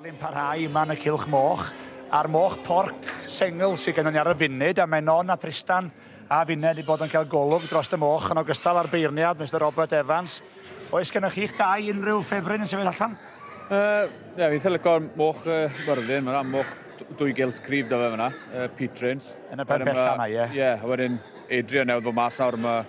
Yn parhau yma yn y Cylch Moch, a'r moch porc sengl sydd gennym ni ar y funud, a mae Non a Tristan a finne wedi bod yn cael golwg dros y moch yn ogystal â'r beirniad, Mister Robert Evans. Oes gennych chi'ch dau unrhyw ffefryn yn sefyll allan? Yy, ie, fi'n eitha lico'r moch uh, Myrddin, mae'na moch dwy gilt cryf da fe fyna, uh, Pete Trains. Yn y pen bella yna, ie? Ie, a wedyn Adrian newydd fod mas nawr, mae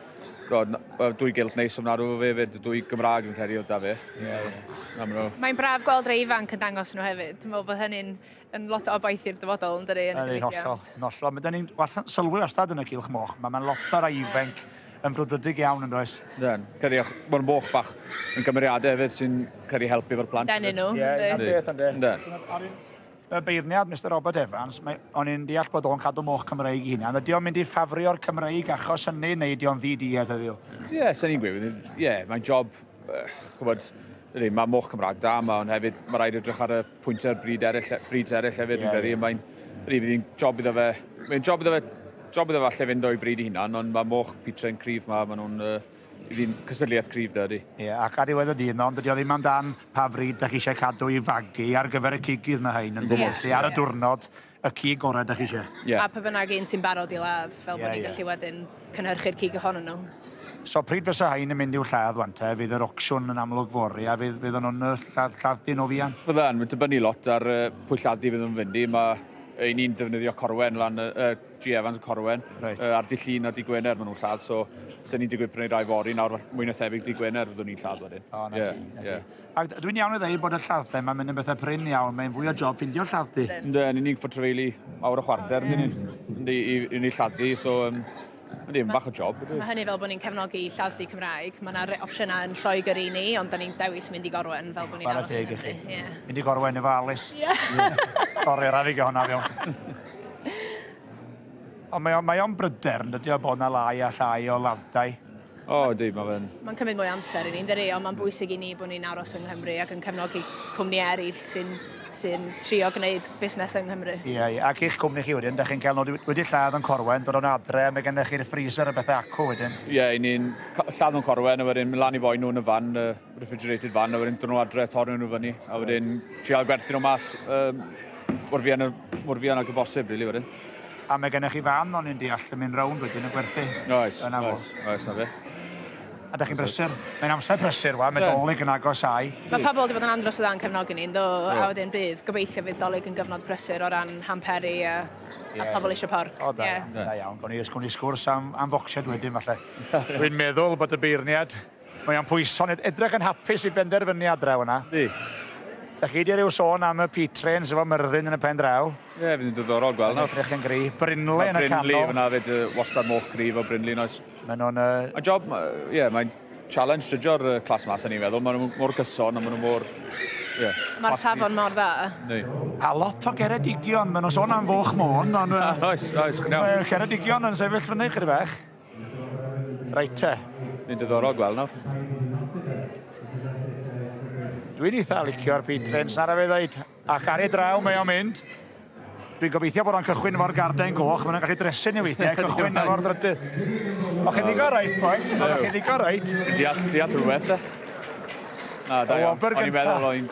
dwy gilt neis ofnadw efo fe 'fyd, dwy Gymraeg fi'n credu oedd 'da fe. Ie, ie. Na, ma' nhw... Mae'n braf gweld rei ifanc yn dangos nhw hefyd. Dwi'n meddwl bod hynny'n yn lot o obaith i'r dyfodol, yn dydi, yn y diwydiant. Hollol, yn hollol. Mae ni'n sylwi wastad yn y cylch moch, mae ma lot o'r ifanc yn frwdfrydig iawn yn does? Yndyn. Credu mae'r moch bach yn gymeriadau hefyd sy'n credu helpu efo'r plant. Denu nhw. Ie, yna'r beth ynde. Yndyn. Y beirniad, Mister Robert Evans, mae, o'n i'n deall bod o'n cadw moch Cymreig i hunan. Ydy o'n mynd i ffafrio'r Cymreig achos hynny, neu ydy o'n ddi-duedd heddiw? Ie, yeah, sy'n ni'n gweud. Ie, yeah, mae'n job, uh, chybod, ydy, mae moch Cymraeg da yma, ond hefyd mae rhaid edrych ar y pwyntau'r bryd eraill, bryd eraill hefyd, yeah, dwi'n credu. Yeah. Mae'n, ydy, fydd hi'n job iddo fe, mae'n job iddo fe, job iddo fe falle fynd o'i bryd i hunan, ond mae moch Peter yn cryf ma, maen nhw'n uh, Ydy hi'n cystadleuaeth cryf da, ydy. Ie, ac ar ddiwedd y dydd, non, dydy o ddim amdan pa fryd da chi eisiau cadw i fagu ar gyfer y cigydd mae hein, yn Felly ar y diwrnod, y cig gorau da chi eisiau. Ie. A pa bynnag un sy'n barod i ladd, fel bod ni'n gallu wedyn cynhyrchu'r cig ohonyn nhw. So pryd fysa hein yn mynd i'w lladd wan te, fydd yr ocsiwn yn amlwg fory, a fydd, fydden nhw'n lladd, lladd-dŷ nhw fuan? Fyddan, mae'n dibynnu lot ar pwy lladd-dŷ fydden nhw'n fynd i. Mae un ni'n defnyddio Corwen lan, G Evans yn Corwen. Reit. Ar dy Llun a dy Gwener maen nhw'n lladd, so sy'n ni'n digwydd prynu rai fory nawr, mwy na thebyg dy Gwener fyddwn ni'n lladd wedyn. O, na ti, na ti. Ac dwi'n iawn i ddeud bod y lladd-dai ma'n mynd yn bethau prin iawn, mae'n fwy o job ffindio lladd-dy. Yndyn, ni'n ni'n ffod trefeili awr a chwarter, yndyn ni, yndi, i, i ni lladdu, so um, yndi, mae'n bach o job. Mae hynny fel bod ni'n cefnogi lladd-dy Cymraeg. Mae yna opsiynau yn Lloegr i ni, ond da ni'n dewis mynd i Gorwen fel bod ni'n aros yn Nghymru. Yeah. Mynd i Gorwen efo Alice. Ie. Sori, rhaid fi gael hwnna fewn. Ond mae o'n, mae o'n bryder, yn dydy o, bod 'na lai a llai o ladd-dai. O, ydy, mae fe'n... Mae'n cymryd mwy o amser i ni, yndydi, ond mae'n bwysig i ni bod ni'n aros yng Nghymru ac yn cefnogi cwmni eraill sy'n sy trio gwneud busnes yng Nghymru. Ie, ie, ac i'ch cwmni chi wedyn, da chi'n cael nhw wedi lladd yn Corwen, dod o'n adre, mae gennych chi'r freezer a bethau acw wedyn. Ie, i ni'n lladd nhw'n Corwen, a wedyn mynd lan i foi nhw yn y fan, uh, refrigerated van, a wedyn dod nhw adre, torri nhw fyny, a wedyn trial gwerthu nhw mas um, mor fuan, mor fuan ag y bosib, really, wedyn. A mae gennych chi fan, o'n i'n deall, yn mynd rownd wedyn yn gwerthu. Oes, oes, oes, na fe. A da chi'n brysur. Mae'n amser prysur, wa, mae Dolig yn agosáu. Mae pobl wedi bod yn andros o dda yn cefnogi ni, ynddo, a wedyn bydd, gobeithio fydd Dolig yn gyfnod prysur o ran hamperi a, a pobl eisiau porc. O, da iawn, da iawn. Gawn ni, gawn ni sgwrs am, am focsiad wedyn, falle. Dwi'n meddwl bod y beirniad Mae o'n pwyso'n edrych yn hapus i benderfyniad draw yna. Yndi. Da chi 'di ryw sôn am y P-trains efo Myrddin yn y pen draw. Ie, yeah, fydd yn diddorol gweld nawr. Edrych yn gry. Brinley yn y canol. Brinley fyna fyd, wastad moch gryf o Brinley, oes. Maen nhw'n... Mae'n job, ie, yeah, mae'n challenge jydio'r clas mas, o'n i'n meddwl. Maen nhw mor gyson a maen nhw mor... Yeah, Mae'r safon mor dda. Yndi. A lot o Geredigion, maen nhw'n sôn am Foch Môn, ond... Oes, oes, chi'n iawn. Mae Ceredigion yn sefyll fyny chydig bach. Reit te. Ni'n diddorol gweld nawr. Dwi'n eitha licio'r P-Trains, na fe ddeud. Ac ar ei draw mae o'n mynd. Dwi'n gobeithio bod o'n cychwyn efo'r garden goch, maen nhw'n gallu dresu ni weithiau, cychwyn efo'r drydydd. O chi'n ddigon reit, boys, o chi'n ddigon reit. Deall, deall rhywbeth, e. Na, da iawn. O'n i'n meddwl o'n i'n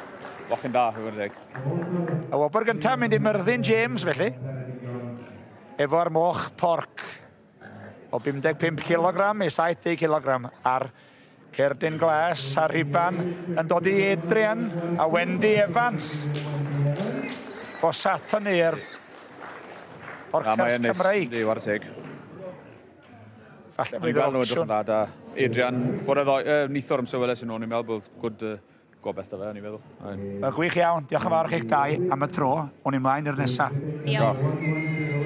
fochyn da, rhywbeth deg. Y wobr gyntaf mynd i Myrddin James, felly. Efo'r moch porc. O 55 cilogram i 70 cilogram a'r cerdyn glas a rhuban yn dod i Adrian a Wendy Evans. Fosat ni i'r Orcas Cymreig. Yndi, whare teg. Falle bydd yr opsiwn. Dda, da. Adrian, bore ddoe, uh, nithwr amser weles i nhw, o'n i'n meddwl bod good uh, gobeith da fe, o'n i'n meddwl. Wel, gwych iawn. Diolch yn fawr chi'ch dau am y tro. O'n i mlaen i'r nesaf. Diolch.